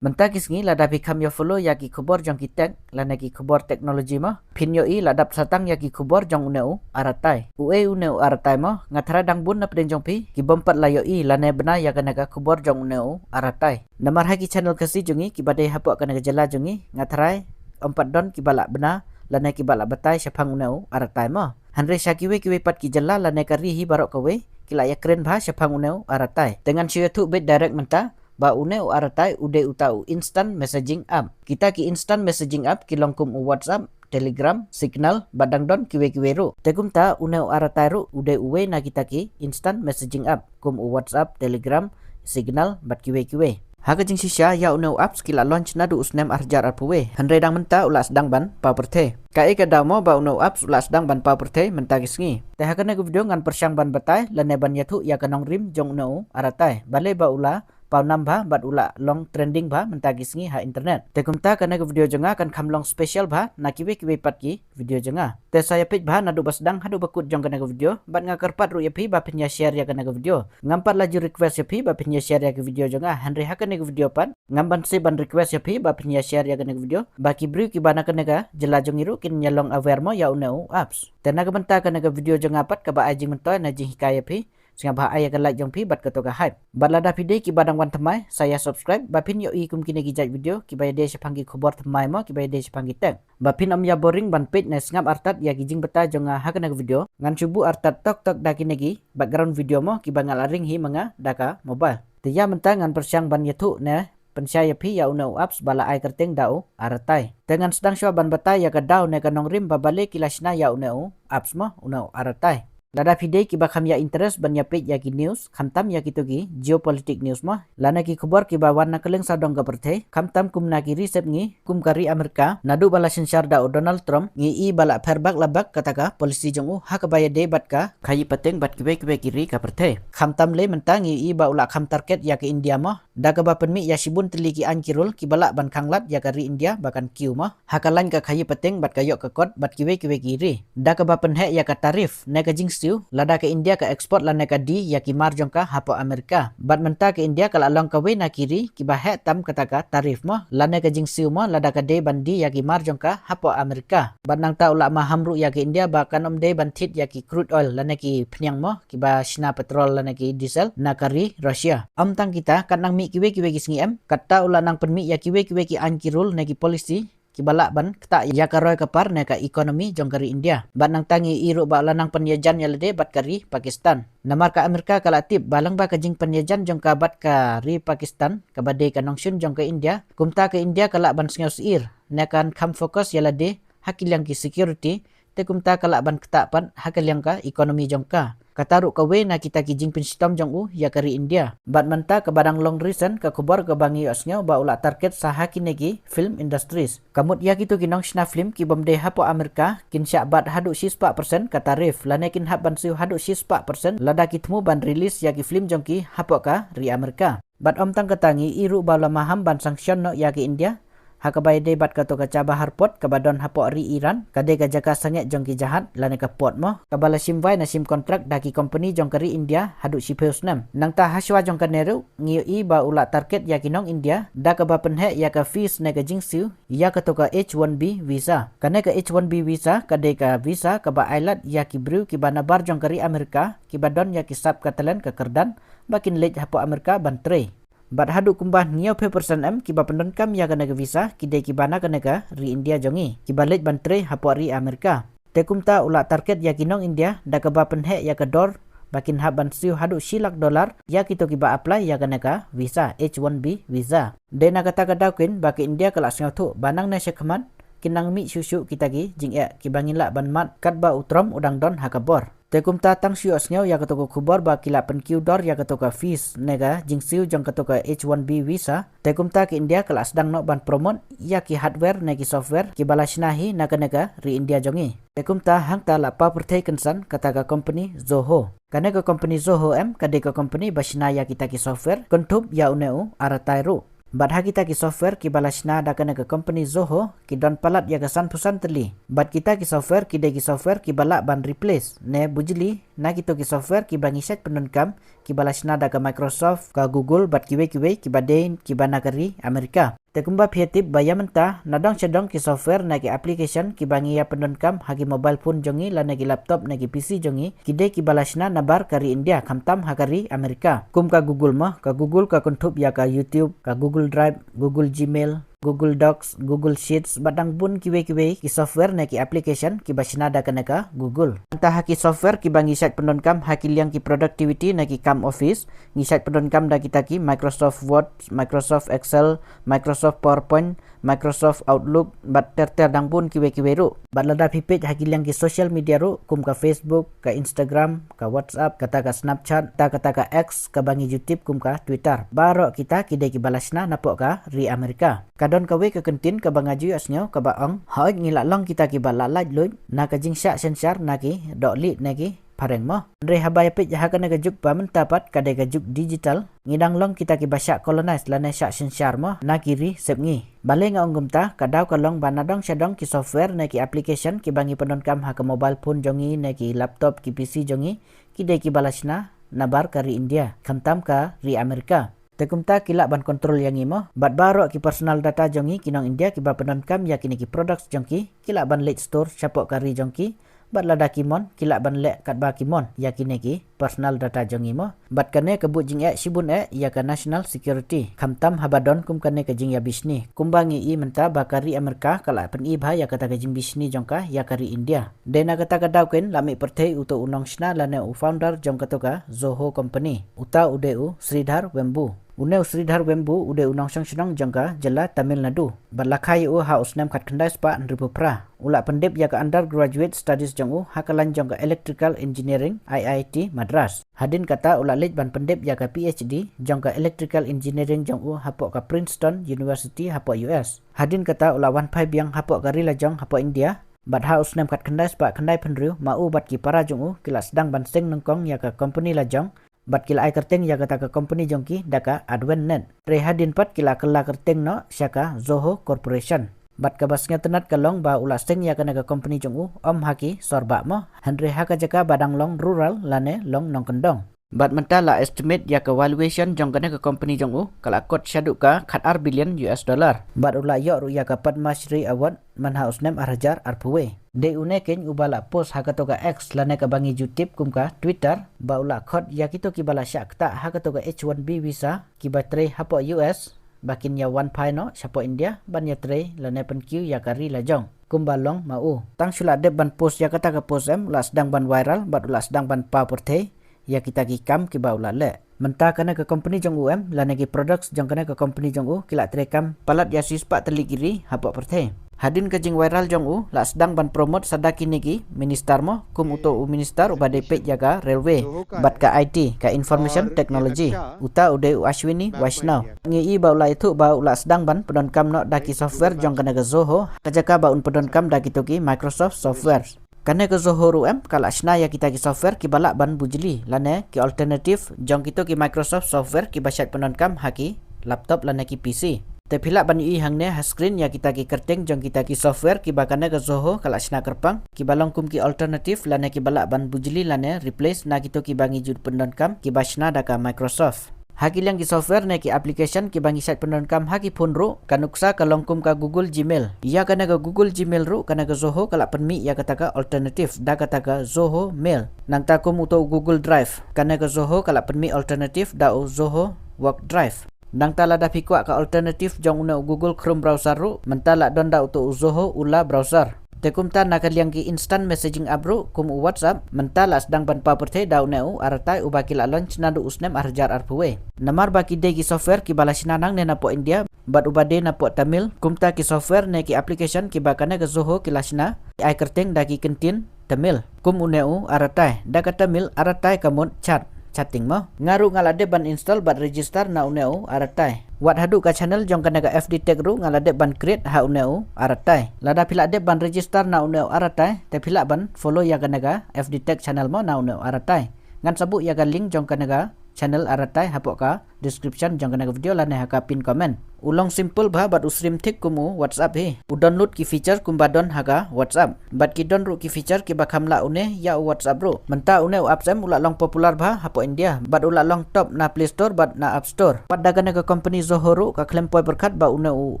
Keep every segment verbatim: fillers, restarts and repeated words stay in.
Mynta ki sngi lada phi kham ïa follow ïa ki khubor jong ki tech lane ki khubor technology mo, phin ïohi la dap satang ïa ki khubor jong une u aratai. U ei une u aratai mo, nga tharai dang bun na pdeng jong phi ki bym pat la ïohi lane bna ïa kane ka khubor jong une u aratai. Namar ha ki channel Khasi jong ngi kiba dei hapoh kane ka jylla jong ngi, nga tharai ym pat don kiba la bna lane kiba la batai shaphang une u aratai mo. Hynrei sha kiwei kiwei pat ki jylla lane ka ri hi baroh kawei ki la ïakren bha shaphang une u aratai. Te ngan shu ïathuh beit direct mynta ba une u aratai u dei uta u instant messaging app. Kita ki instant messaging app ki long kum u WhatsApp, Telegram, Signal bad dang don kiwei kiwei ruh. Te kumta une u aratai ruh u dei uwei na kita ki instant messaging app kum u WhatsApp, Telegram, Signal bad kiwei kiwei. Ha ka jingshisha ïa une u apps ki la launch naduh u snem ar hajar arphew wei. Hynrei dang mynta u la sdang ban paw pyrthei. Kaei ka daw mo ba une u apps u la sdang ban paw pyrthei mynta ki sngi? Te ha kane ka video ngan pyrshang ban batai lane ban ïathuh ïa ka nongrim jong une u aratai, balei ba u la paw nam bha bad u la long trending bha mynta ki sngi ha internet. Te kumta kane ka video jong nga kan kham long special bha na kiwei kiwei pat ki video jong nga. Te sa ïa peit bha naduh ba sdang haduh ba kut jong kane ka video, bad nga kyrpad ruh ïa phi ba phin ïa share ïa kane ka video. Ngam pat la ju request ïa phi ba phin ïa share ïa ka video jong nga, hynrei ha kane ka video pat ngam ban sep ban request ïa phi ba phin ïa share ïa kane ka video, ba ki briew kiba na kane ka jylla jong ngi ruh kin ïa long aware mo ïa une u apps. Te na ka bynta kane ka video jong nga pat kaba ai jingmyntoi ne jinghikai ïa phi, sngewbha ai ïa ka like jong phi bad kato ka hype. Bad lada phi dei kiba dang wan thymmai, sa ïa subscribe ba phin ïohi kum kine ki jait video kiba ïadei shaphang ki khubor thymmai mo, kiba ïadei shaphang ki tech, ba phin ym ïa boring ban peit ne sngap artat ïa ki jingbatai jong nga ha kane ka video. Ngan shu buh artat tok tok da kine ki background video mo kiba nga la ring hi ma nga da ka mobile. Te ïa mynta ngan pyrshang ban ïathuh ne pynshai ïa phi ïa une u apps ba la ai kyrteng da u aratai. Te ngan sdang shuwa ban batai ïa ka daw ne ka nongrim ba balei ki la shna ïa une u apps mo, une u aratai. Lada phi dei kiba kham ïa interest ban ïa peit ïa ki news, khamtam ïa kito ki geopolitic news mo, lane ki khubor kiba wan na kylleng sawdong ka pyrthei, khamtam kum na ki ri sepngi kum ka ri Amerika, naduh ba la synshar da u Donald Trump, ngi i ba la pher bak la bak kata ka policy jong u ha kaba ïadei bad ka khaïi pateng bad kiwei kiwei ki ri ka pyrthei. Khamtam lei mynta ngi i ba u la kham target ïa ka India mo, da kaba pynmih ïa shibun tylli ki aiñ ki rule kiba lah ban khanglad ïa ka ri India ba kan kiew mo, ha ka lain ka khaïi pateng bad ka ïoh ka kot bad kiwei kiwei ki ri. Da kaba pynheh ïa ka tariff ne ka jingsiew lada ka India ka export lane ka die ïa ki mar jong ka hapoh Amerika. Bad mynta ka India ka la long kawei na ki ri kiba heh tam kata ka tariff mo, lane ka jingsiew mo, lada ka dei ban die ïa ki mar jong ka hapoh Amerika. Bad nangta u la maham ruh ïa ka India ba kan ym dei ban thied ïa ki crude oil lane ki phniang mo, kiba shna petrol lane ki diesel na ka ri Russia. Ym tang kita, kat nang mih kiwei kiwei ki sngi em, kata u la nang pynmih ïa kiwei kiwei ki aiñ ki rule ne ki policy kiba lah ban ktah ïa ka roi ka par ne ka economy jong ka ri India. Bad nangta ngi i ruh ba u la nang pynïajan ïa lade bad ka ri Pakistan. Namar ka Amerika ka la tip ba lyngba ka jingpynïajan jong ka bad ka ri Pakistan kaba dei ka nongshun jong ka India, kumta ka India ka lah ban sngewsyier ne kan kham focus ïa lade ha ki liang ki security, te kumta ka lah ban ktah pat ha ka liang ka economy jong ka. Kata ruh kawei na kita ki jingpynshitom jong u ïa ka ri India. Bad mynta kaba dang long recent ka khubor kaba ngi ïohsngew ba u la target sa ha kine ki film industries. Ka mut ïa kito ki nongshna film kibym dei hapoh Amerika kin shah bat haduh shispah percent ka tariff lane kin hap ban siew haduh shispah percent lada ki thmu ban release ïa ki film jong ki hapoh ka ri Amerika. Bad ym tang kata, ngi i ruh ba u la maham ban sanction noh ïa ka India ha kaba ïadei bad kato ka Chabahar Port kaba don hapoh ri Iran, ka dei ka jaka sangeh jong ki jahaj lane ka port mo, kaba la shim wai ne shim contract da ki company jong ka ri India haduh shiphew snem. Nangta hashwa jong kane ruh ngi ïohi ba u la target ïa ki nong India da kaba pynheh ïa ka fees ne ka jingsiew ïa kato ka H one B visa. Kane ka H one B visa ka dei ka visa kaba ailad ïa ki briew kiba nabar jong ka ri Amerika kiba don ïa ki sap ka talent ka kyrdan ba kin leit hapoh Amerika ban trei. Bad haduh kumba hynñiewphew percent em kiba pyndonkam ïa kane ka visa ki dei kiba na kane ka ri India jong ngi kiba leit ban trei hapoh ri Amerika. Te kumta u la target ïa ki nong India da kaba pynheh ïa ka dor ba kin hap ban siew haduh shi lak dollar ïa kito kiba apply ïa kane ka visa, H one B visa. Dei na kata ka daw kein ba ka India ka la sngewthuh ba nangne shakhmat kin nang mih shuh shuh kita ki jingeh kiba ngin lah ban mad katba u Trump u dang don ha ka bor. Te kumta tang shu ïohsngew ïa kato ka khubor ba ki la pynkiew dor ïa kato ka fees ne ka jingsiew jong kato ka H one B visa. Te kumta ka India ka la sdang noh ban promote ïa ki hardware ne ki software kiba la shna hi na kane ka ri India jong ngi. Te kumta hangta la paw pyrthei kynsan kata ka company Zoho. Kane ka company Zoho em ka dei ka company ba shna ïa kita ki software kynthup ïa une u aratai ruh. Bad ha kita ki software kiba la shna da kane ka company Zoho ki don palat ïa ka sanphew san tylli. Bad kita ki software ki dei ki software kiba lah ban replace ne bujli na kito ki software kiba ngi shait pyndonkam, kiba la shna da ka Microsoft, ka Google, bad kiwei kiwei, kiba dei, kiba na ka ri Amerika. Te kumba phi tip ba ïa mynta, na dong sha dong ki software na ki application, kiba ngi ïa pyndonkam, ha ki mobile phone jong ngi, lane ki laptop, na ki P C jong ngi, ki dei kiba la shna nabar ka ri India, khamtam ha ka ri Amerika. Kum ka Google mo, ka Google ka kynthup ïa ka YouTube, ka Google Drive, Google Gmail, Google Docs, Google Sheets, bad dang bun kiwei kiwei, ki software na ki application, kiba shna da kane ka Google. Nangta ha ki software, kiba ngi shait pyndonkam, ha ki liang ki productivity, na ki kam office, ngi shait pyndonkam da kita ki Microsoft Word, Microsoft Excel, Microsoft PowerPoint, Microsoft Outlook, bad ter ter dang bun kiwei kiwei ruh. Bad lada phi peit ha ki liang ki social media ruh, kum ka Facebook, ka Instagram, ka WhatsApp, kata ka Snapchat, kata kata ka X, kaba ngi ju tip kum ka Twitter. Baroh kita ki dei kiba la shna napoh ka ri Amerika. Ka don kawei ka kyntien kaba nga ju ïohsngew kaba ong, hooid ngi la long kita kiba la lait luid, na ka jingshah synshar na ki dohlieh na ki phareng mo. Hynrei haba ïa peit ha kane ka juk ba mynta pat ka dei ka juk digital, ngi dang long kita kiba shah colonize lane shah synshar mo, na ki ri sepngi. Balei nga ong kumta, ka daw ka long ba na dong sha dong ki software ne ki application kiba ngi pyndonkam ha ka mobile phone jong ngi ne ki laptop ki P C jong ngi, ki dei kiba la shna nabar ka ri India, khamtam ka ri Amerika. Te kumta ki lah ban control ïa ngi mo, bad baroh ki personal data jong ngi ki nong India kiba pyndonkam ïa kine ki products jong ki, ki lah ban leit store shapoh ka ri jong ki, bad lada ki mon, ki lah ban leh katba ki mon ïa kine ki personal data jong ngi mo. Bad kane ka buh jingeh shibun eh ïa ka national security, khamtam haba don kum kane ka jingïabishni. Kumba ngi i mynta ba ka ri Amerika ka la pyni bha ïa kata ka jingbishni jong ka ïa ka ri India. Dei na kata ka daw kein la mih pyrthei uto u nongshna lane u founder jong kato ka Zoho Company. Uta u dei u Sridhar Vembu. Une u Sridhar Vembu u dei u nongshong shnong jong ka jylla Tamil Nadu. Bad la kha ïa u ha u snem khatkhyndai spah hynriewphew phra. U la pyndep ïa ka undergraduate studies jong u ha ka lain jong ka Electrical Engineering, I I T Madras. Hadien kata u la leit ban pyndep ïa ka P H D jong ka Electrical Engineering jong u hapoh ka Princeton University hapoh U S. Hadien kata u la wan phai biang hapoh ka ri lajong hapoh India. Bad ha u snem khatkhyndai spah khyndaiphew hynriew, ma u bad ki para jong u ki la sdang ban seng nyngkong ïa ka company lajong. Bad ki la ai kyrteng ïa kata ka company jong ki da ka Advent Net. Hynrei hadien pat ki la kylla kyrteng noh sha ka Zoho Corporation. Bad kaba sngewtynnat ka long ba u la seng ïa kane ka company jong u ym ha ki sor bah mo, hynrei ha ka jaka ba dang long rural lane long nongkyndong. Bad mynta la estimate ïa ka valuation jong kane ka company jong u ka la kot shaduh ka khatar billion U S dollar. Bad u la ïoh ruh ïa ka Padma Shri Award man ha u snem ar hajar arphew wei. Dei une kein uba la post ha kato ka X lane kaba ngi ju tip kum ka Twitter, ba u la khot ïa kito kiba la shah ktah ha kato ka H one B visa kiba trei hapoh U S, ba kin ïa wan phai noh shapoh India ban ïa trei lane pynkiew ïa ka ri lajong. Kumba long ma u. Tang shu la dep ban post ïa kata ka post em, u la sdang ban viral bad u la sdang ban paw pyrthei ïa kita ki kam kiba u la leh. Mynta kane ka company jong u em, lane ki products jong kane ka company jong u, ki la trei kam palat ïa shispah tylli ki ri hapoh pyrthei. Hadien ka jingviral jong u, la sdang ban promote sa da kine ki minister mo, kum uto u minister uba dei peit ïa ka railway bad ka I T, ka information technology. Uta u dei u Ashwini Vaishnaw. Ngi i ba u la ïathuh ba u la sdang ban pyndonkam noh da ki software jong kane ka Zoho, ka jaka ba un pyndonkam da kito ki Microsoft software. Kane ka Zoho ruh em, ka la shna ïa kita ki software kiba lah ban bujli, lane ki alternative jong kito ki Microsoft software kiba shait pyndonkam ha ki laptop lane ki P C. Te phi lah ban ïohi hangne ha screen ïa kita ki kyrteng jong kita ki software kiba kane ka Zoho ka la shna kyrpang, kiba long kum ki alternative lane kiba lah ban bujli lane replace na kito kiba ngi ju pyndonkam kiba shna da ka Microsoft. Ha ki liang ki software ne ki application kiba ngi shait pyndonkam ha ki phone ruh, ka nuksa ka long kum ka Google Gmail. Ïa kane ka Google Gmail ruh, kane ka Zoho ka la pynmih ïa kata ka alternative da kata ka Zoho Mail. Nangta kum uto u Google Drive, kane ka Zoho ka la pynmih alternative da u Zoho Work Drive. Nangta lada phi kwah ka alternative jong une u Google Chrome browser ruh, mynta la don da uto u Zoho Ula browser. Te kumta na ka liang ki instant messaging app ruh, kum u WhatsApp, mynta la sdang ban paw pyrthei da une u Aratai uba ki la launch naduh u snem ar hajar arphew wei. Namar ba ki dei ki software kiba la shna nangne napoh India, bad uba dei napoh Tamil, kumta ki software ne ki application kiba kane ka Zoho ki la shna, ki ai kyrteng da ki kyntien Tamil. Kum une u Aratai, da ka Tamil Aratai ka mut chat, chatting mo. Nga ruh nga la dep ban install bad register na une u Aratai. Wat haduh ka channel jong kane ka F D Tech ruh nga la dep ban create ha une u Aratai. Lada phi la dep ban register na une u Aratai, te phi lah ban follow ïa kane ka F D Tech channel mo na une u Aratai. Ngan sa buh ïa ka link jong kane ka channel aratai hapoh ka description jong kane ka video lane ha ka pin comment. U long simple bha bad u srim thik kum u WhatsApp hi. U don lut ki feature kumba don ha ka WhatsApp. Bad ki don ruh ki feature kiba kham lah une ïa u WhatsApp ruh. Mynta une u apps em u la long popular bha hapoh India. Bad u la long top na Play Store bad na App Store. Wat da kane ka company Zoho ruh ka khlem poi pyrkhat ba une u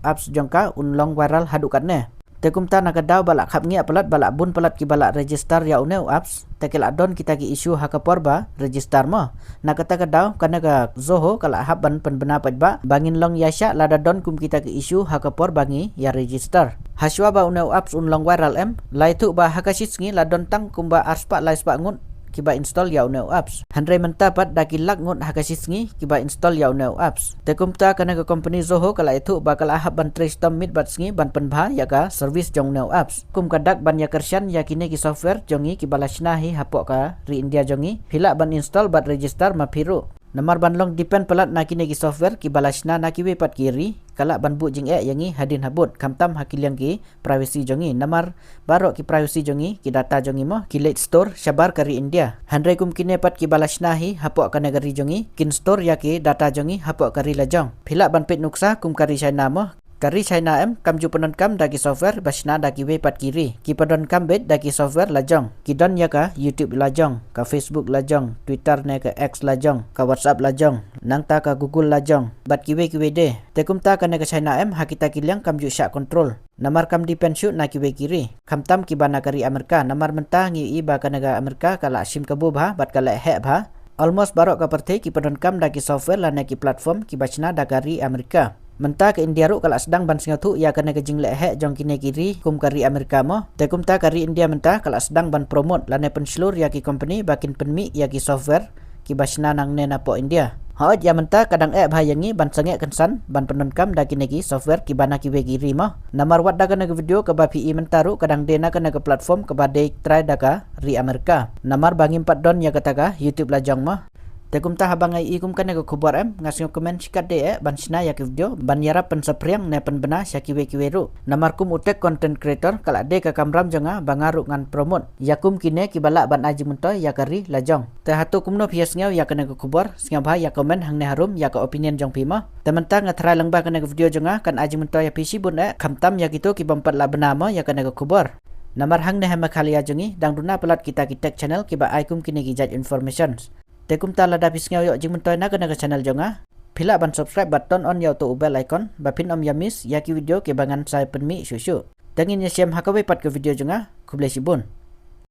apps jong ka un long viral haduh katne. Te kumta na ka daw ba la khapngiah palat ba la bun palat kiba la register ïa une u apps. Te ki la don kita ki issue ha ka por ba register mo. Na kata ka daw kane ka Zoho ka la hap ban pynbna paidbah ba ngin long ïaishah lada don kum kita ki issue ha ka por ba ngi ïa register. Hashwa ba une u apps un long viral em, la ïathuh ba ha ka shi sngi la don tang kumba arspah laispah ngut kiba install ïa une u apps. Hynrei mynta pat da ki lak ngut ha ka shi sngi kiba install ïa une u apps. Te kumta kane ka company Zoho ka la ïathuh ba ka la hap ban trei shitom miet bad sngi ban pynbha ïa ka service jong une u apps. Kum ka dak ban ïa kyrshan ïa kine ki software jong ngi kiba la shna hi hapoh ka ri India jong ngi, phi lah ban install bad register ma phi ruh. Namar ban long depend palat na kine ki software kiba la shna na kiwei pat ki ri, ka lah ban buh jingeh ïa ngi hadien habud, khamtam ha ki liang ki privacy jong ngi. Namar baroh ki privacy jong ngi, ki data jong ngi mo, ki leit store shabar ka ri India. Hynrei kum kine pat kiba la shna hi hapoh kane ka ri jong ngi, kin store ïa ki data jong ngi hapoh ka ri lajong. Phi lah ban peit nuksa kum ka ri China mo. Ka ri China em kam ju pyndonkam da ki software ba shna da kiwei pat ki ri. Ki pyndonkam beit da ki software lajong. Ki don ïa ka YouTube lajong, ka Facebook lajong, Twitter ne ka X lajong, ka WhatsApp lajong, nangta ka Google lajong bad kiwei kiwei de. Te kumta kane ka China em ha kita ki liang kam ju shah control. Namar kam depend shuh na kiwei ki ri, khamtam kiba na ka ri Amerika. Namar mynta ngi ïohi ba kane ka Amerika ka la shim kabu bha bad ka la heh bha. Almost baroh ka pyrthei ki pyndonkam da ki software lane ki platform kiba shna da ka ri Amerika. Mynta ka India ruh ka la sdang ban sngewthuh ïa kane ka jingleh heh jong kine ki ri kum ka ri Amerika mo. Te kumta ka ri India mynta ka la sdang ban promote lane pynshlur ïa ki company ba kin pynmih ïa ki software kiba shna nangne napoh India. Hooid ïa mynta ka dang eh bha ïa ngi ban sangeh kynsan ban pyndonkam da kine ki software kiba na kiwei ki ri mo. Namar wat da kane ka video kaba phi i mynta ruh ka dang dei na kane ka platform kaba dei trai da ka ri Amerika. Namar ba ngim pat don ïa kata ka YouTube lajong mo. Te kumta haba nga ïohi kum kane ka khubor em, nga sngew kmen shikatdei eh ban shna ïa ka video ban ïarap pynsaphriang ne pynbna sha kiwei kiwei ruh. Namar kum u tech content creator ka la dei ka kamram jong nga ba nga ruh ngan promote ïa kum kine kiba lah ban ai jingmyntoi ïa ka ri lajong. Te hato kumno phi ïa sngew ïa kane ka khubor? Sngewbha ïa comment hangne harum ïa ka opinion jong phi mo. Te mynta nga tharai lang ba kane ka video jong nga kan ai jingmyntoi ïa phi shibun eh, khamtam ïa kito kibym pat lah bna mo ïa kane ka khubor. Namar hangne ha Meghalaya jong ngi dang duna palat kita ki tech channel kiba ai kum kine ki jait informations. Te kumta lada phi sngew ïoh jingmyntoi na kane ka channel jong nga, phi lah ban subscribe bad turn on ïa uto u bell icon ba phin ym ïa miss ïa ki video kiba ngan sa pynmih shuh shuh. Te ngin ïashem ha kawei pat ka video jong nga. Khublei shibun.